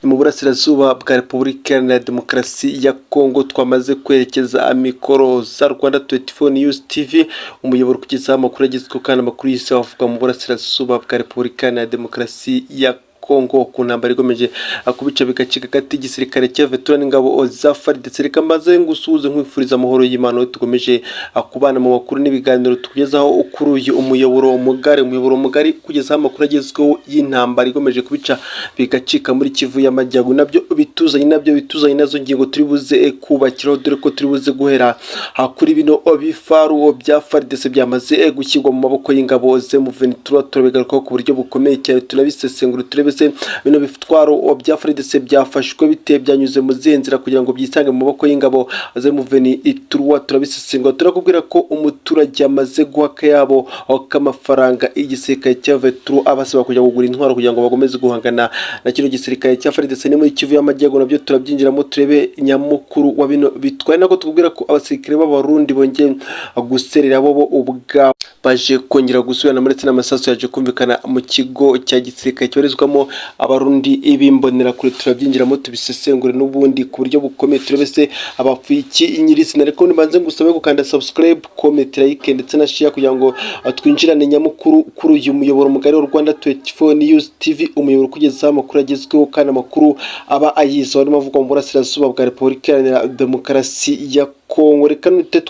Ni mu burasirazuba bwa Repubulika Iharanira Demokarasi ya Kongo twamaze kwerekeza mikoro za Rwanda 24 News TV, umuyoboro kugezaho amakuru agezweho kandi amakuru y'isi avuga mu burasirazuba bwa Repubulika Iharanira Demokarasi ya Kongo ku ntambara ikomeje kubica bigacika hagati y'igisirikare cya Vetura n'ingabo za FARDC. Reka mbaze ngusuhuze, nkwifuriza amahoro y'Imana. Tukomeje kubana mu makuru n'ibiganiro tukugezaho kuri uyu umuyoboro mugari kugezaho amakuru agezweho y'intambara ikomeje kubica bigacika muri Kivu y'Amajyaruguru. Nabyo bituzanye nazo ngingo turi buze kubakiraho, dore ko turi buze guhera kuri bino bifaru bya FARDC byamaze gushyirwa mu maboko y'ingabo za M23. Turabigarukaho ku buryo bukomeye cyane, tunabisesengura, turebe se bino bitwaro bya FARDC byafashwe bite, byanyuze mu zihe nzira kugira ngo byisange mu maboko y'ingabo za M23. Turabisesengura, turakubwira ko umuturage amaze guha akayabo k'amafaranga igisirikare cya M23, abasaba kujya kugura intwaro kugira ngo bakomeze guhangana na kino gisirikare cya FARDC. Ni muri Kivu y'Amajyaruguru, nabyo turabyinjiramo, turebe nyamukuru wa bino bitwaye, nako tukubwira ko abasirikare b'Abarundi bongeye guserera, bo ubwabo baje kongera gusubirana, ndetse n'amasasu yaje kumvikana mu kigo cya gisirikare cyoherezwamo Abarundi b'Imbonerakure. Turabyinjiramo, tubisesengure n'ubundi ku buryo bukomeye, turebe se abapfuye iki nyirizina. Ariko nibanze ngusabe gukanda subscribe, comment, like ndetse na share kugira ngo twinjirane nyamukuru kuri uyu muyoboro mugari wa Rwanda 24 News TV, umuyoboro ukugezaho amakuru agezweho kandi amakuru aba ayizewe arimo avugwa mu burasirazuba bwa Repubulika Iharanira Demokarasi ya Kongo. Reka tute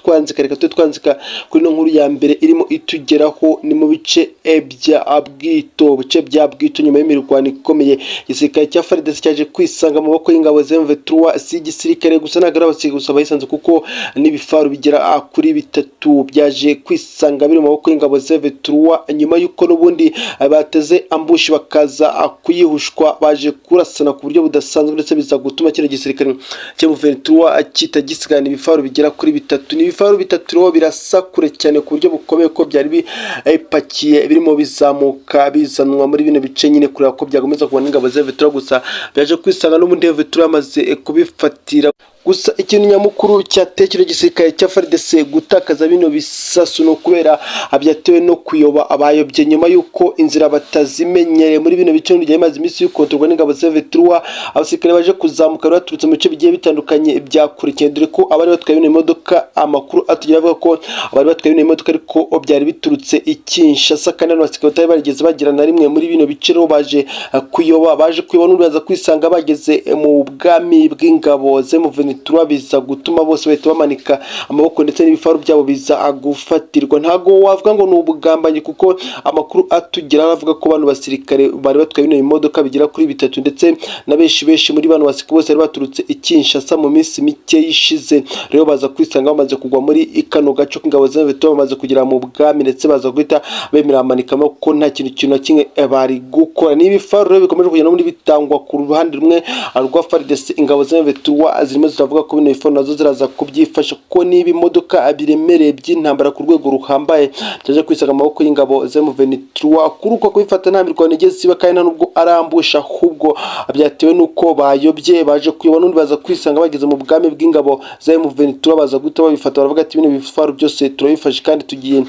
twanzika kuri ino nkuru ya mbere irimo itugeraho. Ni mu bice bya Bwito, bice bya Bwito, nyuma y'imirwano ikomeye, igisirikare cya FARDC cyaje kwisanga mu maboko y'ingabo za M23. Si igisirikare gusa, ntabwo ari abasirikare gusa bayisanze, kuko n'ibifaru bigera kuri bitatu byaje kwisanga biri mu maboko y'ingabo za M23, nyuma y'uko n'ubundi bateze ambush bakaza kuyihushwa. Baje kurasana ku buryo budasanzwe, ndetse biza gutuma kino gisirikare cya M23 kitagisigana ibifaru bigera kuri bitatu. Ni ibifaru bitatu rero birasa kure cyane ku buryo bukomeye, ko byari bipakiye birimo bizamuka bizanwa muri bino bice nyine kureba ko byakomeza kubona ingabo za M23. Gusa byaje kwisanga n'ubundi M23 yamaze kubifatira. Gusa ikintu nyamukuru cyateye kino gisirikare cya FARDC gutakaza bino bisasu ni ukubera byatewe no kuyoba. Abayobye nyuma y'uko inzira batazimenyereye muri bino bice byari bimaze iminsi bikontorwa n'ingabo za M23. Abasirikare baje kuzamuka baturutse mu bice bigiye bitandukanye bya kure cyane, dore ko abari batwaye bino modoka, amakuru atugera avuga ko abari batwaye bino modoka ariko byari biturutse i Kinshasa, kandi hano abasirikare batari barigeze bagera na rimwe muri bino bice. Rero baje kuyoba n'ubundi baza kwisanga bageze mu bwami bw'ingabo za M23, biza gutuma bose bahita bamanika amaboko, ndetse n'ibifaru byabo biza gufatirwa. Ntabwo wavuga ngo ni ubugambanyi, kuko amakuru atugeraho avuga ko bano basirikare bari batwaye bino bimodoka bigera kuri bitatu, ndetse na benshi benshi muri bano basirikare bose bari baturutse i Kinshasa mu minsi mike yishize. Rero baza kwisanga bamaze kugwa muri kano gace k'ingabo za M23, bamaze kugera mu bwami, ndetse baza guhita bemera bamanika amaboko ko nta kintu na kimwe bari gukora. Ni ibifaru rero bikomeje kugenda muri bitangwa ku ruhande rumwe rwa FARDC. Ingabo za M23 zirimo ziravuga ko bino bifaru nazo ziraza kubyifasha, kuko niba imodoka biremereye by'intambara ku rwego ruhambaye byaje kwisanga amaboko y'ingabo za M23, kuri uko kubifata nta mirwano igeze iba, kandi nta nubwo arambusha, ahubwo byatewe n'uko bayobye. Baje kuyoba n'undi baza kwisanga bageze mu bwami bw'ingabo za M23, baza guhita babifata, baravuga ati: "Bino bifaru byose turabifashe kandi tugiye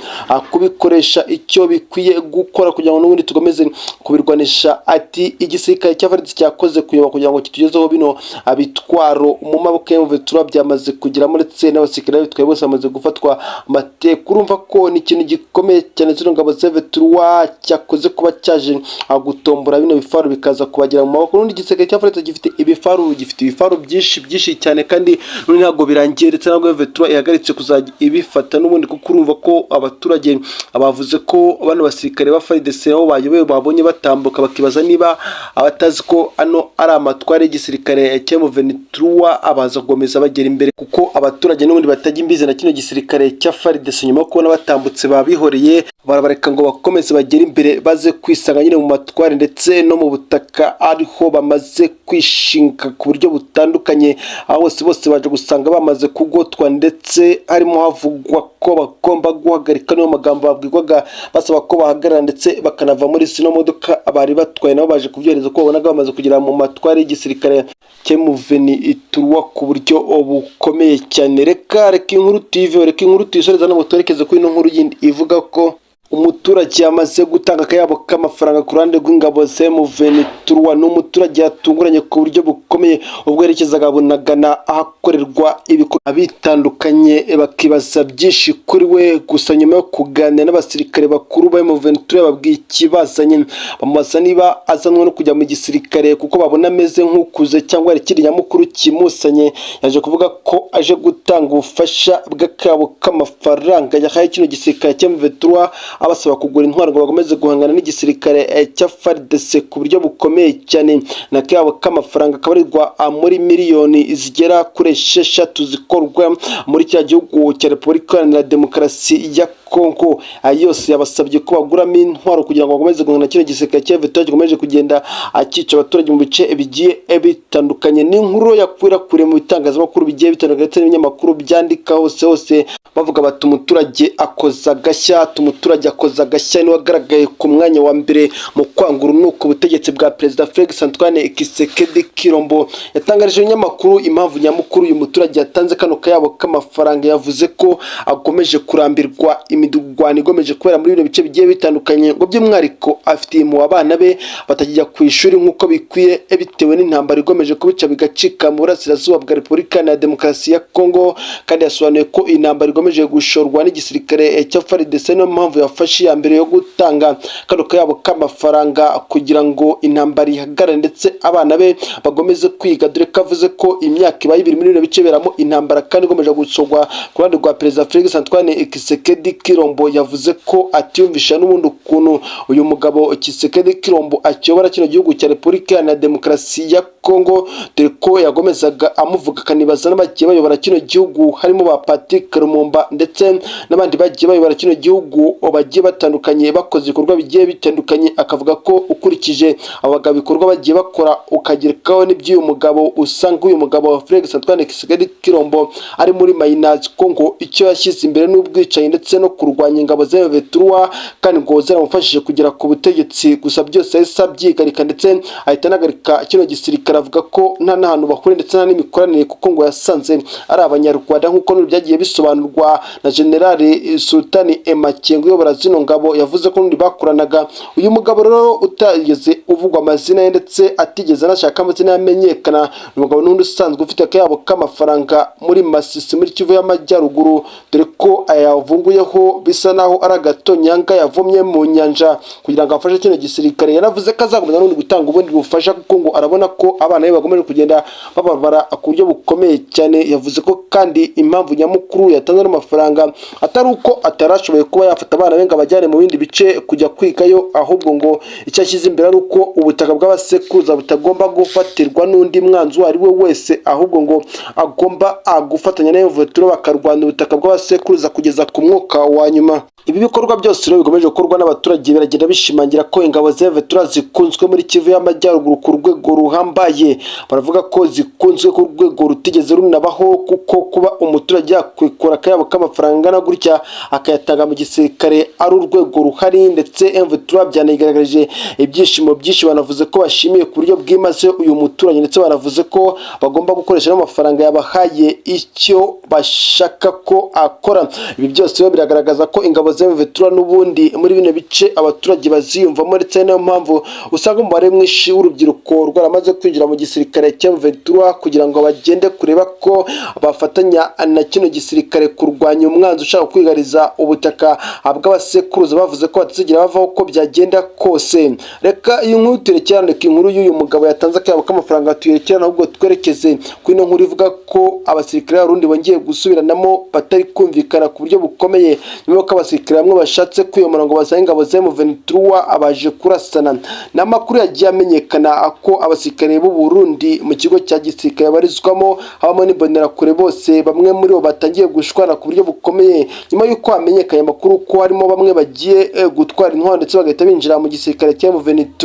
kubikoresha icyo bikwiye gukora kugira ngo n'ubundi tukomeze kubirwanisha." Ati: "Igisirikare cya FARDC cyakoze kuyoba kugira ngo kitugezeho bino bitwaro mu maboko ya M23, byamaze kugeramo, ndetse n'abasirikare babitwaye bose bamaze gufatwa amateka." Urumva ko ni ikintu gikomeye cyane zino ngabo za M23 cyakoze kuba cyaje gutombora bino bifaru bikaza kubagera mu maboko. N'ubundi igisirikare cya FARDC gifite ibifaru byinshi byinshi cyane, kandi n'ubundi ntabwo birangiye, ndetse ntabwo M23 ihagaritse kuzajya ibifata n'ubundi, kuko urumva ko abaturage bavuze ko bano basirikare ba FARDC aho bayobewe babonye batambuka, bakibaza niba abatazi ko ano ari amatware y'igisirikare cya M23, abaza gukomeza bagera imbere, kuko abaturage n'ubundi batajya imbizi na kino gisirikare cya FARDC. Nyuma yo kubona batambutse, babihoreye, barabareka ngo bakomeze bagere imbere, baze kwisanga nyine mu matware ndetse no mu butaka ariho bamaze kwishinga ku buryo butandukanye. Aho bose bose baje gusanga bamaze kugotwa, ndetse harimo havugwa ko bagomba guhagarika. Niyo magambo babwirwaga, basaba ko bahagarara ndetse bakanava muri zino modoka bari batwaye. Nabo baje kubyohereza ko babonaga bamaze kugera mu matware y'igisirikare cya M23 ku buryo bukomeye cyane. Reka inkuru tuyiveho, reka inkuru tuyisoreza no twerekeze kuri ino nkuru yindi ivuga ko Umuturage yamaze gutanga akayabo k'amafaranga ku ruhande rw'ingabo za M23. Ni umuturage yatunguranye ku buryo bukomeye ubwo yerekezaga Bunagana ahakorerwa ibikorwa bitandukanye, bakibaza byinshi kuri we. Gusa nyuma yo kuganira n'abasirikare bakuru ba M23, babwiye ikibazanye, bamubaza niba azanwe no kujya mu gisirikare kuko babona ameze nk'ukuze cyangwa hari ikindi nyamukuru kimusanye. Yaje kuvuga ko aje gutanga ubufasha bw'akayabo k'amafaranga yahaye kino gisirikare cya M23, abasaba kugura intwaro ngo bakomeze guhangana n'igisirikare cya FARDC ku buryo bukomeye cyane. Na kayabo k'amafaranga kabarirwa muri miliyoni zigera kuri 6 zikorwa muri cya gihugu cya Repubulika Iharanira Demokarasi ya Kongo. Aya yose yabasabye ko baguramo intwaro kugira ngo bakomeze guhangana na kino gisirikare cya M23 gikomeje kugenda akica abaturage mu bice bigiye bitandukanye. Ni inkuru yakwirakwiriye mu bitangazamakuru bigiye bitandukanye ndetse n'ibinyamakuru byandika hose hose, bavuga bati: "Umuturage akoza agashya." Umuturage akoza agashya niwe wagaragaye ku mwanya wa mbere mu kwanga urunuka ubutegetsi bwa Perezida Felix Antoine Tshisekedi Tshilombo. Yatangarije ibinyamakuru impamvu nyamukuru uyu muturage yatanze kano kayabo k'amafaranga. Yavuze ko akomeje kurambirwa imirwano ikomeje kubera muri bino bice bigiye bitandukanye, ngo by'umwihariko afitiye impuhwe abana be batakijya ku ishuri nk'uko bikwiye bitewe n'intambara ikomeje kubica bigacika mu burasirazuba bwa Repubulika ya Demokarasi ya Kongo. Kandi yasobanuye ko iyi ntambara ikomeje gushorwa n'igisirikare cya FARDC, niyo mpamvu yafashe iya mbere yo gutanga kano kayabo k'amafaranga kugira ngo intambara ihagarare ndetse abana be bakomeze kwiga, dore ko avuze ko imyaka ibaye 2 muri bino bice beramo intambara kandi ikomeje gusorwa ku ruhande rwa Perezida Felix Antoine Tshisekedi Tshilombo. Yavuze ko atiyumvisha n'ubundi ukuntu uyu mugabo Tshisekedi Tshilombo akiyobora kino gihugu cya Repubulika Iharanira Demokarasi ya Kongo, dore ko yagomezaga amuvuga akanibaza n'abagiye bayobora kino gihugu, harimo ba Patrick Lumumba ndetse n'abandi bagiye bayobora kino gihugu bagiye batandukanye, bakoze ibikorwa bigiye bitandukanye. Akavuga ko ukurikije abagabo ibikorwa bagiye bakora ukagerekaho n'iby'uyu mugabo, usanga uyu mugabo Felix Antoine Tshisekedi Tshilombo ari muri minus, ko ngo icyo yashyize imbere n'ubwicanyi ndetse no kurwanya ingabo za M23, kandi ngo zaramufashije kugera ku butegetsi. Gusa byose yahise abyigarika ndetse ahita anagarika kino gisirikare, avuga ko nta n'ahantu bahuriye ndetse nta n'imikoranire, kuko ngo yasanze ari Abanyarwanda, nk'uko byagiye bisobanurwa na General Sultani Makenga uyobora zino ngabo. Yavuze ko n'undi bakoranaga. Uyu mugabo rero utigeze uvugwa amazina ye ndetse atigeze anashaka amazina yamenyekana, ni umugabo n'undi usanzwe ufite akayabo k'amafaranga muri Masisi, muri Kivu y'Amajyaruguru, dore ko ayavunguyeho bisa naho ari agatonyanga yavomye mu nyanja kugira ngo afashe kino gisirikare. Yanavuze ko azakomeza n'ubundi gutanga ubundi bufasha, kuko ngo arabona ko abana be bakomeje kugenda bababara ku buryo bukomeye cyane. Yavuze ko kandi impamvu nyamukuru yatanze n'amafaranga atari uko atarashoboye kuba yafata abana be ngo abajyane mu bindi bice kujya kwigayo, ahubwo ngo icyo ashyize imbere ari uko ubutaka bw'abasekuruza butagomba gufatirwa n'undi mwanzi uwo ari we wese, ahubwo ngo agomba gufatanya na M23 bakarwanya ubutaka bw'abasekuruza kugeza ku mwuka wa nyuma. Ibi bikorwa byose rero bikomeje gukorwa n'abaturage biragenda bishimangira ko ingabo za M23 zikunzwe muri Kivu y'Amajyaruguru ku rwego ruhambaye. Baravuga ko zikunzwe ku rwego rutigeze runabaho, kuko kuba umuturage yakwikura akayabo k'amafaranga angana gutya akayatanga mu gisirikare ari urwego ruhari. Ndetse M23 byanigaragaje ibyishimo byinshi, banavuze ko bashimiye ku buryo bwimaze uyu muturage, ndetse banavuze ko bagomba gukoresha n'amafaranga yabahaye icyo bashaka ko akora. Ibi byose rero biragaragaza ko ingabo za M23 n'ubundi muri bino bice abaturage baziyumvamo, ndetse niyo mpamvu usanga umubare mwinshi w'urubyiruko rwaramaze kwinjira mu gisirikare cya M23 kugira ngo bagende kureba ko bafatanya na kino gisirikare kurwanya umwanzi ushaka kwigariza ubutaka bw'abasekuruza. Bavuze ko batazigera bavaho uko byagenda kose. Reka iyi nkuru tuyerekerane, reka inkuru y'uyu mugabo yatanze akayabo k'amafaranga tuyerekerane, ahubwo twerekeze kuri ino nkuru ivuga ko abasirikare b'Abarundi bongeye gusubiranamo, batari kumvikana ku buryo bukomeye, nyuma y'uko abasirikare bamwe bashatse kwiyomora ngo basange ingabo za M23 abaje kurasana. Ni amakuru yagiye amenyekana ko abasirikare b'u Burundi mu kigo cya gisirikare barizwamo, habamo n'Imbonerakure, bose bamwe muri bo batangiye gushwana ku buryo bukomeye, nyuma y'uko hamenyekanye amakuru ko harimo bamwe bagiye gutwara intwaro ndetse bagahita binjira mu gisirikare cya M23.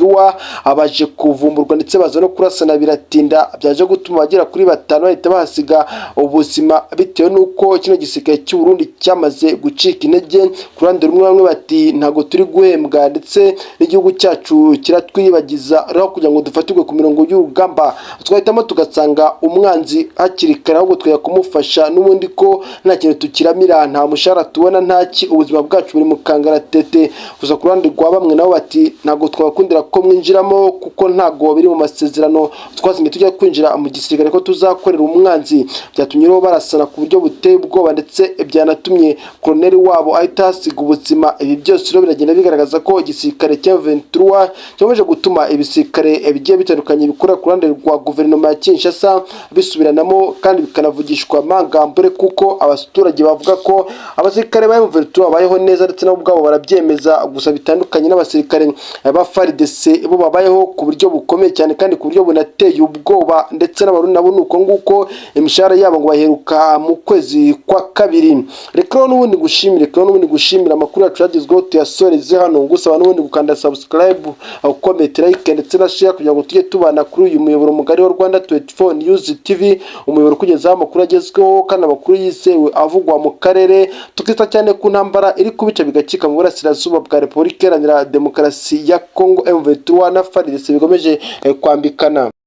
Abaje kuvumburwa ndetse baza no kurasana biratinda, byaje gutuma abagera kuri batanu bahita bahasiga ubuzima, bitewe n'uko kino gisirikare cy'u Burundi cyamaze gucika intege. Ku ruhande rumwe bamwe bati: "Ntabwo turi guhembwa ndetse n'igihugu cyacu kiratwiyibagiza, rero kugira ngo dufatirwe ku mirongo y'urugamba." rugamba, twahitamo tugasanga umwanzi hakiri kare ahubwo tukajya kumufasha n'ubundi, ko nta kintu tukiramira, nta mushahara tubona, ntaki, ubuzima bwacu buri mu kangaratete. Gusa ku ruhande rwa bamwe nabo bati: "Ntabwo twabakundira ko mwinjiramo, kuko ntabwo biri mu masezerano twasinye tujya kwinjira mu gisirikare ko tuzakorera umwanzi." Byatumye rero barasana ku buryo buteye ubwoba, ndetse byanatumye koloneli wabo ahita ahasiga ubuzima. Ibi byose rero biragenda bigaragaza ko igisirikare cya M23 gikomeje gutuma ibisirikare bigiye bitandukanye bikorera ku ruhande rwa guverinoma ya Kinshasa bisubiranamo kandi bikanavugishwa amangambure, kuko abaturage bavuga ko abasirikare ba M23 babayeho neza, ndetse nabo ubwabo barabyemeza. Gusa bitandukanye n'abasirikare ba FARDC, bo babayeho ku buryo bukomeye cyane kandi ku buryo bunateye ubwoba. Ndetse n'Abarundi nabo ni uko nguko, imishahara yabo ngo baheruka mu kwezi kwa kabiri. Reka rero n'ubundi gushimire, reka n'ubundi gushimira. Amakuru yacu yagezweho tuyasoreze hano, ngusaba n'ubundi gukanda subscribe, comment, like ndetse na share kugira ngo tujye tubana kuri uyu muyoboro mugari wa Rwanda 24 News TV, umuyoboro ukugezaho amakuru agezweho kandi amakuru yizewe avugwa mu karere, tukita cyane ku ntambara iri kubica bigacika mu burasirazuba bwa Repubulika Iharanira Demokarasi ya Congo, M23 na FARDC bikomeje kwambikana.